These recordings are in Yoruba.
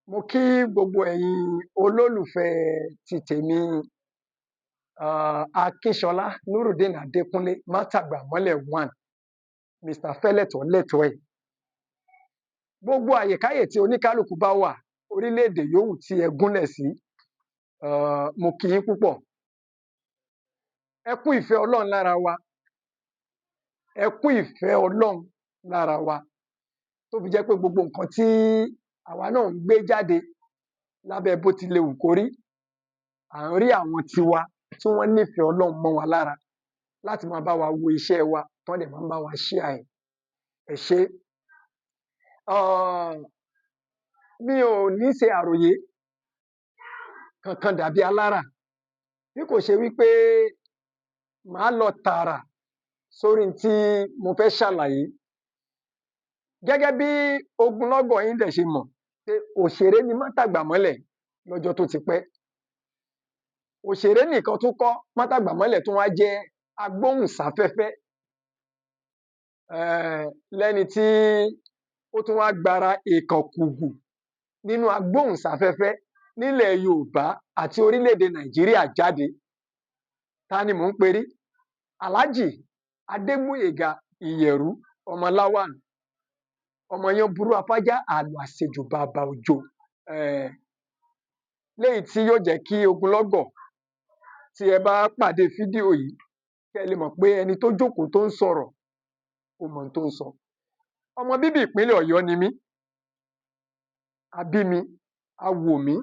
Mo kí gbogbo ẹ̀yin olólùfẹ́ ti tèmi, Akínṣọlá Nurudeen Adékúnlé Mátàgbàmọ́lẹ̀ one, Mr. Fẹ́lẹ́tọ̀ lẹ́tọ̀ ẹ̀. Gbogbo àyèkáyè tí oníkálukú bá wà, orílẹ̀-èdè yòówù tí ẹ gúnlẹ̀ sí, mo kí yín púpọ̀. Ẹ kú ìfẹ́ Ọlọ́run lára wa. Ẹ kú ìfẹ́ Ọlọ́run lára wa. Tó fi jẹ́ pé gbogbo nǹkan tí àwa náà ń gbé jáde lábẹ́ bó ti lè wù kó rí, à ń rí àwọn tiwa tí wọ́n nífẹ̀ẹ́ Ọlọ́run mọ́ wa lára láti máa bá wa wo iṣẹ́ wa, tán dẹ̀ máa ń bá wa share ẹ̀. Ẹ ṣé. Mi ò ní ṣe àròyé kankan dàbí alára bí kò ṣe wípé màá lọ tààrà sórí tí mo fẹ́ ṣàlàyé. Gẹ́gẹ́ bí ogunlọ́gọ̀ yín dẹ̀ ṣe mọ̀ pé òṣèré ni Mátàgbàmọ́lẹ̀ lọ́jọ́ tó ti pẹ́. Òṣèré nìkan tún kọ́, Mátàgbàmọ́lẹ̀ tún wá jẹ́ agbóhùnsáfẹ́fẹ́, lẹ́ni tí ó tún wá gbara èèkàn-kùgù nínú agbóhùnsáfẹ́fẹ́ nílẹ̀ Yorùbá àti orílẹ̀-èdè Nàìjíríà jáde. Ta ni mò ń perí? Alhaji Adégbóyèga Ìyẹ̀rú ọmọ Láwàn, ọmọ yan burú afájá àlọ́ àṣejù bàbá òjò. Léyìí tí yóò jẹ́ kí ogunlọ́gọ̀ tí ẹ bá pàdé fídíò yìí kí ẹ lè mọ̀ pé ẹni tó jókòó tó ń sọ̀rọ̀ ó mọ ohun tó ń sọ. Ọmọ bíbí ìpínlẹ̀ Ọ̀yọ́ ni mí. A bí mi, a wò mí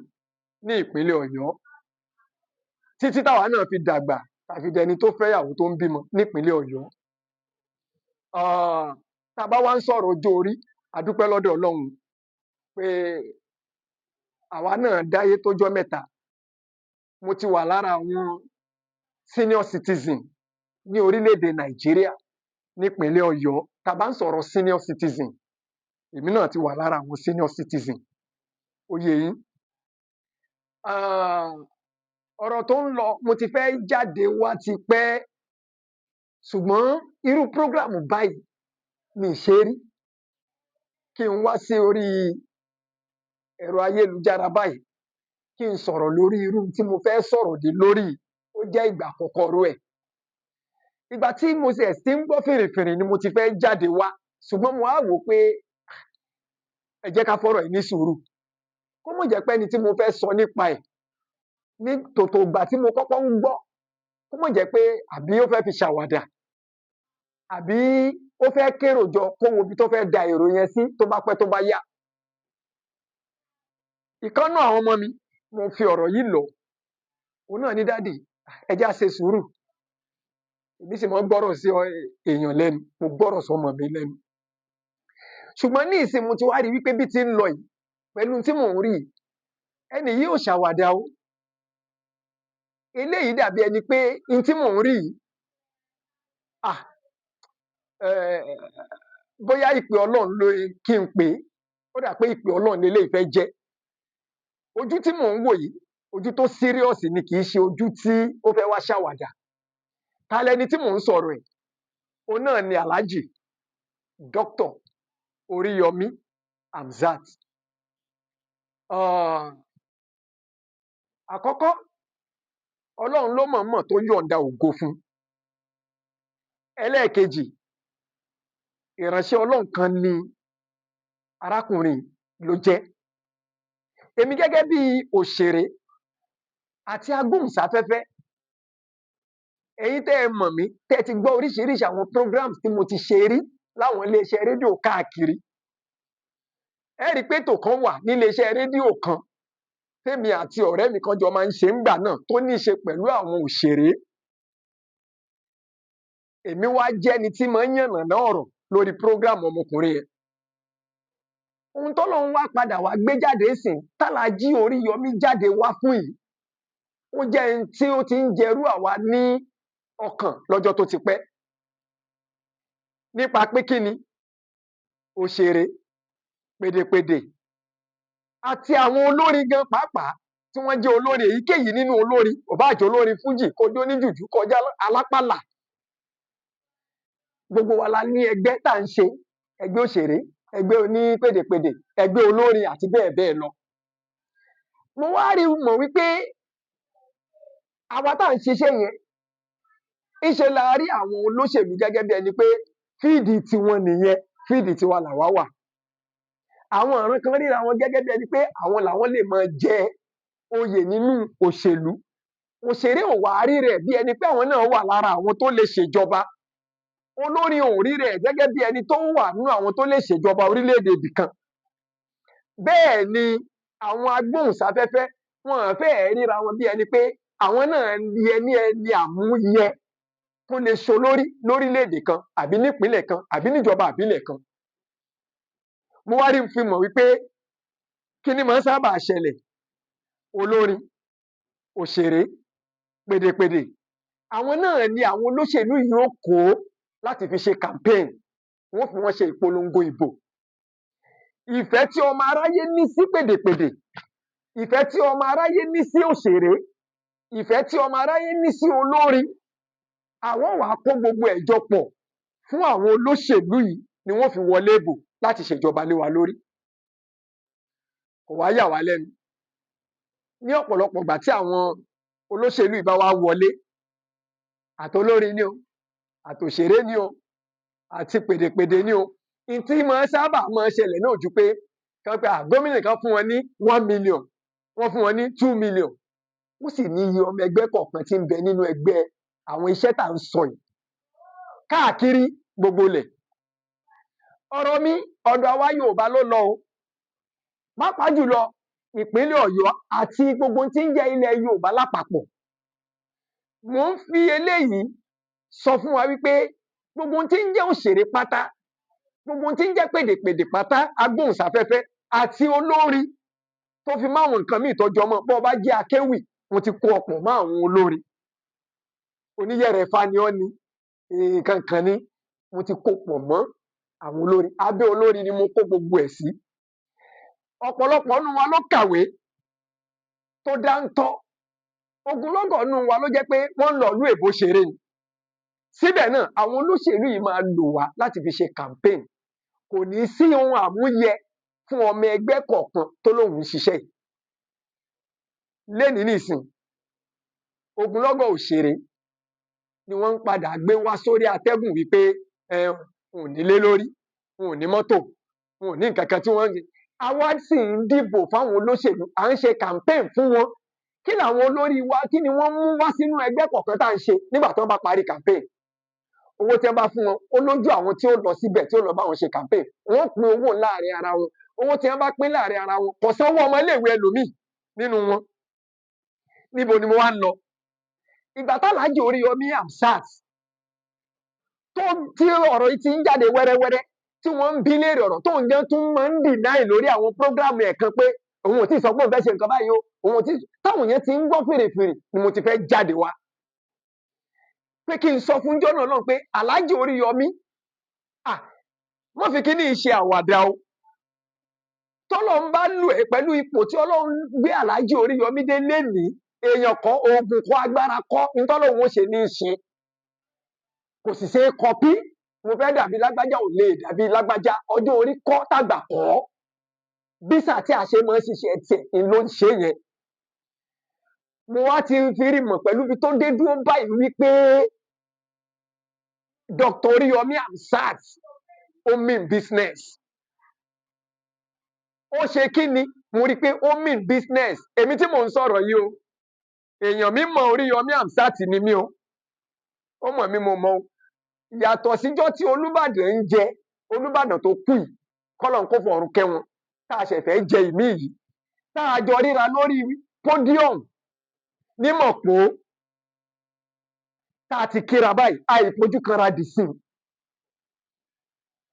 ní ìpínlẹ̀ Ọ̀yọ́. Títí táwa náà fi dàgbà, tá fi dẹni tó fẹ́yàwó tó ń bímọ nípínlẹ̀ Ọ̀yọ́. Tá a bá wá ń sọ̀rọ̀ ọjọ́ orí, a dúpẹ́ lọ́dọ̀ Ọlọ́run pé àwa náà dáyé tójọ́ mẹ́ta. Mo ti wà lára àwọn senior citizen ní orílẹ̀-èdè Nàìjíríà nípínlẹ̀ Ọ̀yọ́. Tá a bá ń sọ̀rọ̀ senior citizen, èmi náà ti wà lára àwọn senior citizen. Ó yé yín. Ọ̀rọ̀ tó ń lọ, mo ti fẹ́ jáde wá ti pẹ́, ṣùgbọ́n irú program báyìí mi ì ṣe rí. Kí n wá sí orí ẹ̀rọ ayélujára báyìí, kí n sọ̀rọ̀ lórí irú tí mo fẹ́ sọ̀rọ̀ dé lórí, ó jẹ́ ìgbà àkọ́kọ́ irú ẹ̀. Ìgbà tí mo sì ti ń gbọ́ fìrìfìrì ni mo ti fẹ́ jáde wá, ṣùgbọ́n mo wá wò pé ẹ jẹ́ ká fọ̀rọ̀ yìí ní sùúrù. Kó mọ̀ jẹ́ pé ẹni tí mo fẹ́ sọ nípa ẹ̀ ní tòtò ìgbà tí mo kọ́kọ́ ń gbọ́, kó mọ̀ jẹ́ pé àbí ó fẹ́ fi ṣàwàdà, àbí ó fẹ́ kérò jọ kó wo ibi tó fẹ́ da èrò yẹn sí tó bá pẹ́ tó bá yá. Ìkan nínú àwọn ọmọ mi, mo fi ọ̀rọ̀ yìí lọ̀, òun náà ní daddy, ẹ jẹ́ á ṣe sùúrù. Èmi sì máa ń gbọ́rọ̀ sí èèyàn lẹ́nu, mo gbọ́rọ̀ sọ́mọ mi lẹ́nu. Ṣùgbọ́n ní ìsìn mo ti wá rí wípé bí ti ń lọ yìí, pẹ̀lú tí mò ń rí yìí, ẹni yìí ò ṣàwàdà o. Eléyìí dàbí ẹni pé n tí mò ń rí yìí, bóyá ìpè Ọlọ́run ló kí n pè é, ó dà pé ìpè Ọlọ́run leléyìí fẹ́ jẹ́. Ojú tí mò ń wò yìí, ojú tó serious ni, kì í ṣe ojú tí ó fẹ́ wá ṣàwàdà. Ta lẹni tí mò ń sọ̀rọ̀ ẹ̀? Òun náà ni Alhaji Dr. Oríyọmí Hamzat. Àkọ́kọ́, Ọlọ́run ló mọ̀ọ́mọ̀ tó yọ̀ǹda ògo fún. Ẹlẹ́ẹ̀kejì, ìránṣẹ́ Ọlọ́run kan ni arákùnrin ló jẹ́. Èmi gẹ́gẹ́ bí òṣèré àti agbóhùnsáfẹ́fẹ́, ẹ̀yin tẹ́ ẹ mọ̀ mí, tẹ́ ẹ ti gbọ́ oríṣiríṣi àwọn programs tí mo ti ṣe rí láwọn iléeṣẹ́ rédíò káàkiri. Ẹ rí i pé ètò kan wà ní iléeṣẹ́ rédíò kan tèmi àti ọ̀rẹ́ mi kan jọ máa ń ṣe ńgbà náà tó ní í ṣe pẹ̀lú àwọn òṣèré. Èmi wá jẹ́ni tí máa ń yànnàná ọ̀rọ̀ lórí program ọmọkùnrin yẹn. Ohun tọ́lọ́run wá padà wá gbé jáde sìn, tálàjí Oríyọmí jáde wá fún yìí, ó jẹ́ ẹni tí ó ti ń jẹrú àwa ní ọkàn lọ́jọ́ tó ti pẹ́. Nípa pé kí ni òṣèré, pèdèpèdè àti àwọn olórin gan pàápàá tí wọ́n jẹ́ olórin èyíkéyìí nínú olórin, ò bá jẹ́ olórin fújì, kó jó ní jùjú, kọjá alápàlà. Gbogbo wa la ní ẹgbẹ́ tá à ń ṣe, ẹgbẹ́ òṣèré, ẹgbẹ́ oní pèdèpèdè, ẹgbẹ́ olórin àti bẹ́ẹ̀ bẹ́ẹ̀ lọ. Mo wá rí mọ̀ wípé àwa tá à ń ṣiṣẹ́ yẹn, ńṣe la rí àwọn olóṣèlú gẹ́gẹ́ bí ẹni pé field tiwọn nìyẹn, field tiwa làwa wà. Àwọn ìran kan ríra wọn gẹ́gẹ́ bí ẹni pé àwọn làwọn lè máa jẹ oyè nínú òṣèlú. Òṣèré ò wá rí rẹ̀ bí ẹni pé àwọn náà wà lára àwọn tó lè ṣèjọba. Olórin ò rí rẹ̀ gẹ́gẹ́ bí ẹni tó wà nínú àwọn tó lè ṣèjọba orílẹ̀-èdè ibìkan. Bẹ́ẹ̀ ni àwọn agbóhùnsáfẹ́fẹ́, wọn ò fẹ́ẹ̀ ríra wọn bí ẹni pé àwọn náà yẹ ní ẹni àmúyẹ tó lè ṣolórí lórílẹ̀-èdè kan àbí nípínlẹ̀ kan àbí níjọba àbílẹ̀ kan. Mo wá rí fi mọ̀ wípé kí ni máa ń sábà ṣẹlẹ̀? Olórin, òṣèré, pèdèpèdè, àwọn náà ni àwọn olóṣèlú yìí ó kó láti fi ṣe campaign, wọ́n fi wọ́n ṣe ìpolongo ìbò. Ìfẹ́ tí ọmọ aráyé ní sí pèdèpèdè, ìfẹ́ tí ọmọ aráyé ní sí òṣèré, ìfẹ́ tí ọmọ aráyé ní sí olórin, àwọn wàá kó gbogbo ẹ̀ jọ pọ̀ fún àwọn olóṣèlú yìí ni wọ́n fi wọlé ìbò láti ṣèjọba lé wa lórí. Kò wá yà wá lẹ́nu. Ní ọ̀pọ̀lọpọ̀ ìgbà tí àwọn olóṣèlú yìí bá wá wọlé, àtolórin ni o, àtòṣèré ni o, àti pèdèpèdè ni o, n tí máa sábà máa ṣẹlẹ̀ náà ju pé kán pé gómìnà kan fún wọn ní 1 million, wọ́n fún wọn ní 2 million, ó sì ní iye ọmọ ẹgbẹ́ kọ̀ọ̀kan tí ń bẹ nínú ẹgbẹ́ àwọn iṣẹ́ tá à ń sọ yìí káàkiri gbogbo ilẹ̀. Ọ̀rọ̀ mi ọ̀dọ̀ àwa Yorùbá ló lọ o, pàápàá jùlọ ìpínlẹ̀ Ọ̀yọ́ àti gbogbo tí ń jẹ́ ilẹ̀ Yorùbá lápapọ̀. Mò ń fi eléyìí sọ fún wa wípé gbogbo tí ń jẹ́ òṣèré pátá, gbogbo tí ń jẹ́ pèdèpèdè pátá, agbóhùnsáfẹ́fẹ́ àti olórin tó fi máwọn nǹkan míì tó jọmọ́, bó o bá jẹ́ akéwì, mo ti kó ọ̀pọ̀ mọ́ àwọn olórin. Oníyẹ̀rẹ̀fà ni ọ́ ni, nǹkan kan ni, mo ti kó pọ̀ mọ́ àwọn olórin. Abẹ́ olórin ni mo kó gbogbo ẹ̀ sí. Ọ̀pọ̀lọpọ̀ nínú wa ló kàwé tó dáńtọ́. Ogunlọ́gọ̀ nínú wa ló jẹ́ pé wọ́n ń lọ ìlú èbó ṣeré ni. Síbẹ̀ náà, àwọn olóṣèlú yìí máa lò wá láti fi ṣe campaign. Kò ní sí ohun àmúyẹ fún ọmọ ẹgbẹ́ kọ̀ọ̀kan tó lóun ń ṣiṣẹ́ yìí. Lénìí nísìn, ogunlọ́gọ̀ òṣèré ni wọ́n ń padà gbé wá sórí atẹ́gùn wípé ẹ ò nílé lórí, wọn ò ní mọ́tò, wọn ò ní nǹkan kan tí wọ́n ń ṣe. Àwa sì ń dìbò fáwọn olóṣèlú, à ń ṣe campaign fún wọn. Kí làwọn olórí wa, kí ni wọ́n mú wá sínú ẹgbẹ́ kọ̀ọ̀kan tá à ń ṣe nígbà tí wọ́n bá parí campaign? Owó tí wọ́n bá fún wọn, ó lójú àwọn tí ó lọ síbẹ̀ tí ó lọ bá wọn ṣe campaign. Wọ́n pín owó láàrin ara wọn. Owó tí wọ́n bá pín láàrin ara wọn, kò sanwó ọmọ iléèwé ẹlòmíì nínú wọn. Níbo ni mo wá ń lọ? Ìgbà t'Alhaji Oríyọmí Hamzat tó tí ọ̀rọ̀ yìí ti ń jáde wẹ́rẹ́wẹ́rẹ́, tí wọ́n ń bí léèrè ọ̀rọ̀ tó ń jẹ́ tún máa ń deny lórí àwọn program ẹ̀ kan pé òun ò tí ì sọ pé òun fẹ́ ṣe nǹkan báyìí o, òun ò tí ì, táwọn yẹn ti ń gbọ́ fèrèfèrè ni mo ti fẹ́ jáde wá. Pé kí n sọ fún jọ́nà náà pé Alhaji Oríyọmí, má fi kíní ṣe àwàdà o. Tọ́lọ́run bá lù ẹ́ pẹ̀lú ipò tí Ọlọ́run gbé Alhaji Oríyọmí dé lénìí, èèyàn kọ́, oògùn kọ́, agbára kọ́, ntọ́lọ́run ó ṣe ní í ṣe. Kò sì ṣe é kọpí. Mo fẹ́ dàbí lágbájá ò lè dàbí lágbájá, ọjọ́ orí kọ́ tàgbà kọ́. Bísà tí a ṣe máa ń ṣiṣẹ́ tiẹ̀ ń ló ń ṣe yẹn. Mo wá ti fi rí mọ̀ pẹ̀lú ibi tó dé dúró báyìí wípé Dr. Oríyọmí Hamzat ó mean business. Ó ṣe kí ni? Mo rí i pé ó mean business. Èmi tí mò ń sọ̀rọ̀ yìí o, èèyàn mi mọ Oríyọmí Hamzat ni mí o. Ó mọ̀ mí, mo mọ̀ o. Yàtọ̀ síjọ́ tí Olúbàdàn ń jẹ, Olúbàdàn tó kú yìí, kọ́lọ́n kó fọ̀run kẹ́ wọn, tá a ṣẹ̀ fẹ́ jẹ ìmí yìí, tá a jọ ríra lórí podium ní Mọ̀pó, tá a ti kíra báyìí, àìfojú kanra dì sí i.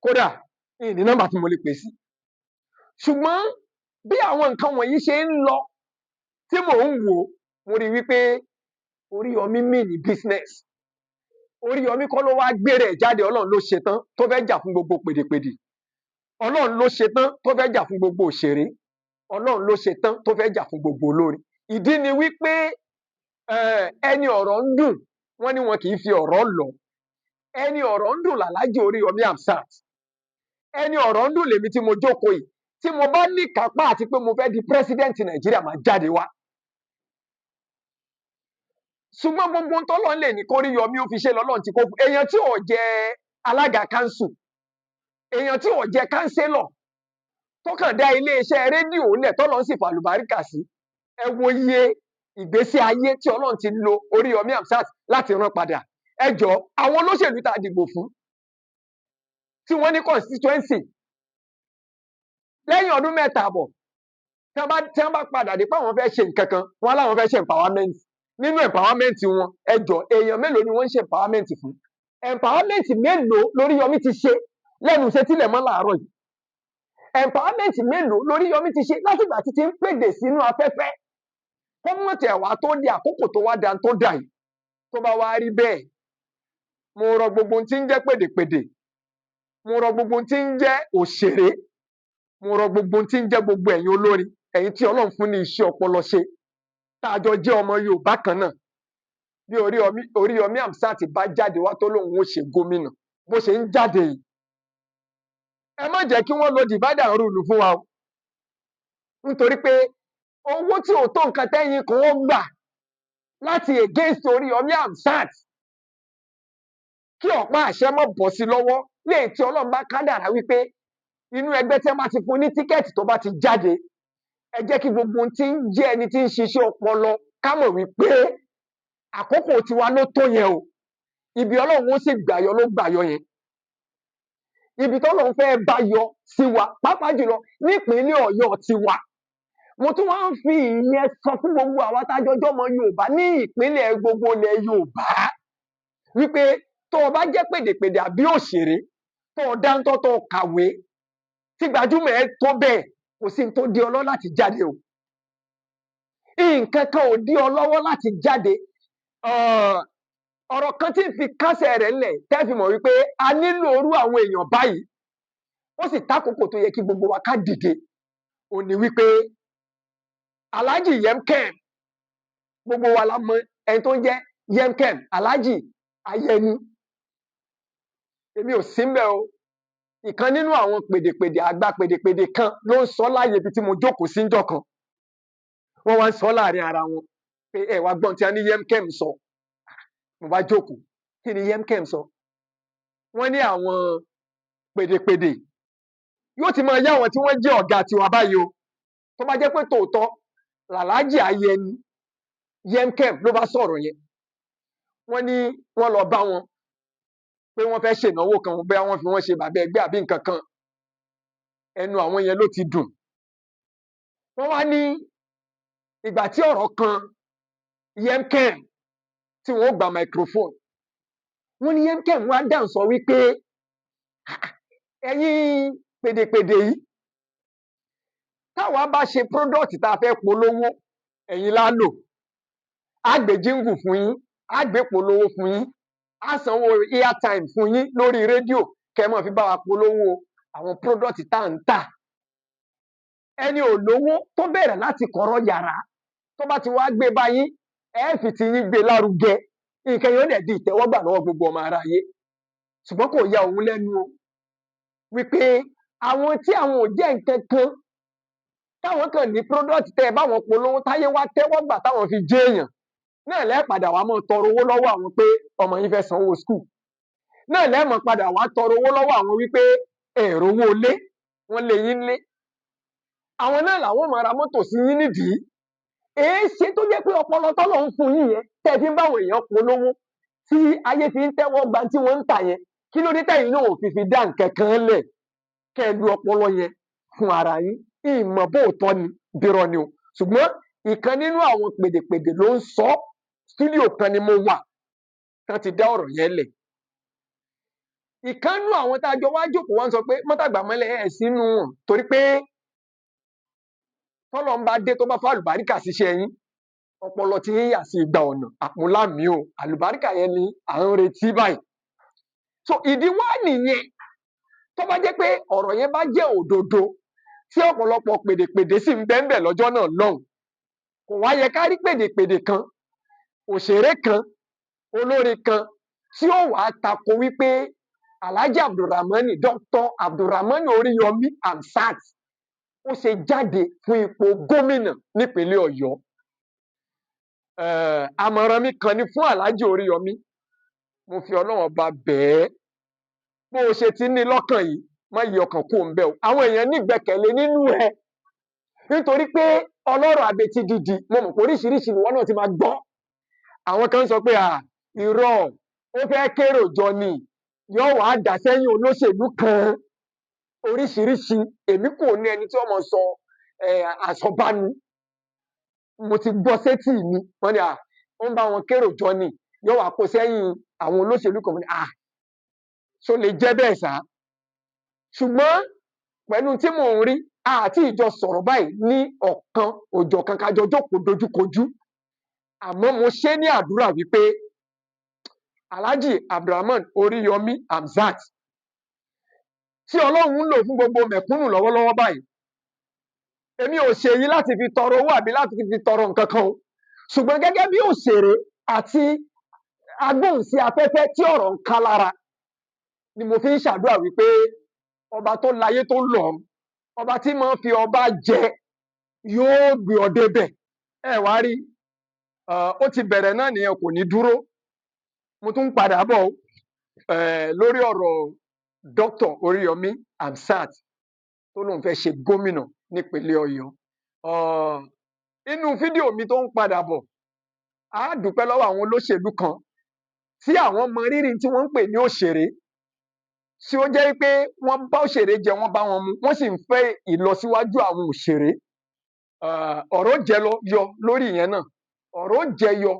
Kódà, ìní nọ́mbà tí mo lè pè sí. Ṣùgbọ́n bí àwọn nǹkan wọ̀nyí ṣe ń lọ tí mò ń wò, mo rí wípé Oríyọmí mean business. Oríyọmí kọ́ ló wá gbé rẹ̀ jáde, Ọlọ́run ló ṣe tán tó fẹ́ jà fún gbogbo pèdèpèdè. Ọlọ́run ló ṣe tán tó fẹ́ jà fún gbogbo òṣèré. Ọlọ́run ló ṣe tán tó fẹ́ jà fún gbogbo olórin. Ìdí ni wípé ẹni ọ̀rọ̀ ń dùn, wọ́n ní wọn kì í fi ọ̀rọ̀ lọ. Ẹni ọ̀rọ̀ ń dùn l'Alhaji Oríyọmí Hamzat. Ẹni ọ̀rọ̀ ń dùn lèmi tí mo jókòó yìí. Tí mo bá ní kápá àti pé mo fẹ́ di president Nàìjíríà, máa jáde wá. Ṣùgbọ́n gbogbo ohun tọ́lọ́run lè ní kóríyọmí ó fi ṣe lọ́lọ́run ti kó fún èèyàn tí ò jẹ́ alága council, èèyàn tí ò jẹ́ councillor, tó kàn dá iléeṣẹ́ rédíò lẹ̀ tọ́lọ́run sì fàlùbáríkà sí. Ẹ wo iye ìgbésí ayé tí Ọlọ́run ti lo Oríyọmí Hamzat láti rán padà. Ẹ jọ, àwọn olóṣèlú tá a dìbò fún tí wọ́n ní constituency, lẹ́yìn ọdún 3.5, tí wọ́n bá padà dé pé àwọn fẹ́ ṣe nǹkan kan, wọ́n láwọn fẹ́ ṣe empowerment. Nínú empowerment wọn, ẹ jọ, èèyàn mélòó ni wọ́n ń ṣe empowerment fún? Empowerment mélòó lóríyọmí ti ṣe lẹ́nu iṣẹ́ tílẹ̀ mọ́ làárọ̀ yìí? Empowerment mélòó lóríyọmí ti ṣe látìgbà tí ti ń pèdè sínú afẹ́fẹ́, kó mọ̀ tẹ̀ wá tó di àkókò tó wá da tó dà yìí? Tó bá wá rí bẹ́ẹ̀, mo rọ gbogbo ohun tí ń jẹ́ pèdèpèdè, mo rọ gbogbo ohun tí ń jẹ́ òṣèré, mo rọ gbogbo ohun tí ń jẹ́ gbogbo ẹ̀yin olórin, ẹ̀yin tí Ọlọ́run fún ní iṣẹ́ ọpọlọ ṣe, tá a jọ jẹ́ ọmọ Yorùbá kan náà, bí Oríyọmí Hamzat bá jáde wá tó lóun ó ṣe gómìnà, bó ṣe ń jáde yìí, ẹ má jẹ́ kí wọ́n lo divide and rule fún wa o, nítorí pé owó tí ò tó nǹkan tẹ́yìn kan ó gbà láti against Oríyọmí Hamzat kí ọ̀pá àṣẹ mọ́ bọ́ sí lọ́wọ́ léè tí Ọlọ́run bá kádàrá wípé inú ẹgbẹ́ tí wọ́n bá ti fún ní ticket tó bá ti jáde. Ẹ jẹ́ kí gbogbo ohun tí ń jẹ́ ẹni tí ń ṣiṣẹ́ ọpọlọ ká mọ̀ wípé àkókò tiwa ló tó yẹn o. Ibi Ọlọ́run ó sì gbàyọ ló gbàyọ yẹn, ibi tọ́lọ́run fẹ́ bá yọ sí wa, pàápàá jùlọ nípínlẹ̀ Ọ̀yọ́ tiwa. Mo tún wá ń fi ìyẹn sọ fún gbogbo àwa tájọjọ́ ọmọ Yorùbá ní ìpínlẹ̀ gbogbo ilẹ̀ Yorùbá wípé tó o bá jẹ́ pèdèpèdè àbí òṣèré, tó o dáńtọ́, tó o kàwé, tí gbajúmọ̀ ẹ tó bẹ́ẹ̀, kò sí ní tó dí ọ lọ́wọ́ láti jáde o. Nǹkan kan ò dí ọ lọ́wọ́ láti jáde. Ọ̀rọ̀ kan tí ń fi kásẹ̀ rẹ̀ ńlẹ̀ tẹ́ fi mọ̀ wípé a nílò orú àwọn èèyàn báyìí, ó sì tákòókò tó yẹ kí gbogbo wa ká dìde, ò ní wípé Alhaji Yemkem, gbogbo wa la mọ ẹni tó ń jẹ́ Yemkem, Alhaji Ayẹni. Èmi ò sí mbẹ̀ o, ìkan nínú àwọn pèdèpèdè, àgbà pèdèpèdè kan ló ń sọ láàyè ibi tí mo jókòó sí ńjọ́ kan. Wọ́n wá ń sọ láàrin ara wọn pé ẹ wá gbọ́n tí a ní Yemkem sọ. Mo bá jókòó, kí ni Yemkem sọ? Wọ́n ní àwọn pèdèpèdè yóò ti máa yá àwọn tí wọ́n jẹ́ ọ̀gá tiwa báyìí o. Tó bá jẹ́ pé tòótọ́ làlájì Ayẹni Yemkem ló bá sọ̀rọ̀ yẹn, wọ́n ní wọ́n lọ bá wọn pé wọ́n fẹ́ ṣènáwó kan, bóyá wọ́n fi wọ́n ṣe bàbá ẹgbẹ́ àbí nǹkan kan. Ẹnu àwọn yẹn ló ti dùn. Wọ́n wá ní ìgbà tí ọ̀rọ̀ kan Yemkem tí wọ́n ó gba microphone, wọ́n ní Yemkem wá dáhùn sọ wípé ẹ̀yin pèdèpèdè yìí, táwa bá ṣe product tá a fẹ́ polówó, ẹ̀yin la lò. Á gbé jingle fún yín, á gbé polówó fún yín, á sanwó airtime fún yín lórí rédíò kẹ́ ẹ máa fi bá wa polówó àwọn product tá à ń tà. Ẹni ò lówó tó bẹ̀rẹ̀ láti kọ̀rọ̀ yàrá, tó bá ti wá gbé báyìí, ẹ fi ti yín gbé lárugẹ, nǹkan yóò dẹ̀ di ìtẹ́wọ́gbà lọ́wọ́ gbogbo ọmọ aráyé. Ṣùgbọ́n kò ya òun lẹ́nu o wípé àwọn tí àwọn ò jẹ́ nǹkan kan, táwọn kàn ní product tẹ́ ẹ báwọn polówó, táyé wá tẹ́wọ́ gbà, táwọn fi jẹ́ èèyàn náà, lẹ́ẹ̀padà wá máa tọrọ owó lọ́wọ́ àwọn pé ọmọ yín fẹ́ sanwó school náà, lẹ́ẹ̀mọ̀ padà wá tọrọ owó lọ́wọ́ àwọn wípé èrò owó ilé wọ́n lé yín lé, àwọn náà làwọn máa ra mọ́tò sí yín nídìí. Èé ṣe tó jẹ́ pé ọpọlọ tọ́lọ̀ ń fún yín yẹn tẹ́ ẹ fi ń báwọn èèyàn polówó tí ayé fi ń tẹ́wọ́ gba tí wọ́n ń tà yẹn, kí ló dé tẹ̀yin náà ò fi fi dá nǹkan kan lẹ̀ kẹ́ ẹ lu ọpọlọ yẹn fún ara yín? Ìmọ̀ bóòtọ́ ni bírọ̀ ni o, ṣùgbọ́n ìkan nínú àwọn pèdèpèdè ló ń sọ. Studio kan ni mo wà tán ti dá ọ̀rọ̀ yẹn lẹ̀. Ìkan nínú àwọn tá a jọ wá jókòó wá ń sọ pé mọ́tàgbà mọ́lẹ̀ ẹ̀ sínú wọn, torí pé tọ́lọ́ ń bá dé tó bá fún àlùbáríkà ṣiṣẹ́ yín, ọpọlọ tí yín yà sí igba ọ̀nà àpòlámì o. Àlùbáríkà yẹn ni à ń retí báyìí. So ìdí wá nìyẹn, tó bá jẹ́ pé ọ̀rọ̀ yẹn bá jẹ́ òdodo, tí ọ̀pọ̀lọpọ̀ pèdèpèdè sì ń bẹ́ńbẹ̀ lọ́jọ́ náà lọ́hùn, kò wá yẹ ká rí pèdèpèdè kan, òṣèré kan, olórin kan tí ó wàá tako wípé Alhaji Abdulrahmani, Dr. Abdulrahmani Oríyọmí Hamzat ó ṣe jáde fún ipò gómìnà nípínlẹ̀ Ọ̀yọ́. Àmọ̀ràn mi kan ni fún Alhaji Oríyọmí, mo fi Ọlọ́run Ọba bẹ̀ẹ́, bó o ṣe ti ní lọ́kàn yìí, má yí ọkàn kúrò ńbẹ̀ o. Àwọn èèyàn nígbẹ́kẹ̀lé nínú ẹ, nítorí pé ọlọ́rọ̀ abetí dídi, mo mọ̀ pé oríṣiríṣi ìwọ náà ti máa gbọ́. Àwọn kan sọ pé à irọ́, ó fẹ́ kérò jọ ni, yóò wá dà sẹ́yìn olóṣèlú kan, oríṣiríṣi. Èmi kò ní ẹni tí wọ́n mọ̀ sọ àsọbánu, mo ti gbọ́ sétí mi, wọ́n ní à ó ń bá wọn kérò jọ ni, yóò wá kó sẹ́yìn àwọn olóṣèlú kan. Mo ní à ṣó lè jẹ́ bẹ́ẹ̀ sá? Ṣùgbọ́n pẹ̀lú tí mò ń rí, àti ìjọ sọ̀rọ̀ báyìí ní ọ̀kan òjọ̀ kan kájọ jókòó dojúkojú, àmọ́ mo ṣe ní àdúrà wípé Alhaji Abdulrahman Oríyọmí Hamzat, tí Ọlọ́run ń lò fún gbogbo mẹ̀kúnnù lọ́wọ́lọ́wọ́ báyìí, èmi ò ṣe yìí láti fi tọrọ owó àbí láti fi tọrọ nǹkan kan o, ṣùgbọ́n gẹ́gẹ́ bí òṣèré àti agbóhùnsí afẹ́fẹ́ tí ọ̀rọ̀ ń ká lára ni mo fi ń ṣàdúrà wípé ọba tó láyé tó lọ́run, ọba tí máa ń fi ọba jẹ, yóò gbé ọ débẹ̀. Ẹ wá rí, ó ti bẹ̀rẹ̀ náà nìyẹn, kò ní dúró. Mo tún ń padà bọ̀ lórí ọ̀rọ̀ Dr. Oríyọmí Hamzat tó lóun fẹ́ ṣe gómìnà nípínlẹ̀ Ọ̀yọ́. Inú fídíò mi tó ń padà bọ̀, á dúpẹ́ lọ́wọ́ àwọn olóṣèlú kan tí àwọn mọ rírì tí wọ́n ń pè ní òṣèré, tí ó jẹ́ pé wọ́n bá òṣèré jẹ, wọ́n bá wọn mu, wọ́n sì ń fẹ́ ìlọsíwájú àwọn òṣèré. Ọ̀rọ̀ jẹ lọ yọ lórí ìyẹn náà, ọ̀rọ̀ jẹ yọ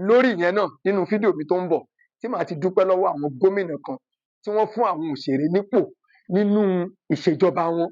lórí ìyẹn náà nínú fídíò mi tó ń bọ̀, tí màá ti dúpẹ́ lọ́wọ́ àwọn gómìnà kan tí wọ́n fún àwọn òṣèré nípò nínú ìṣèjọba wọn.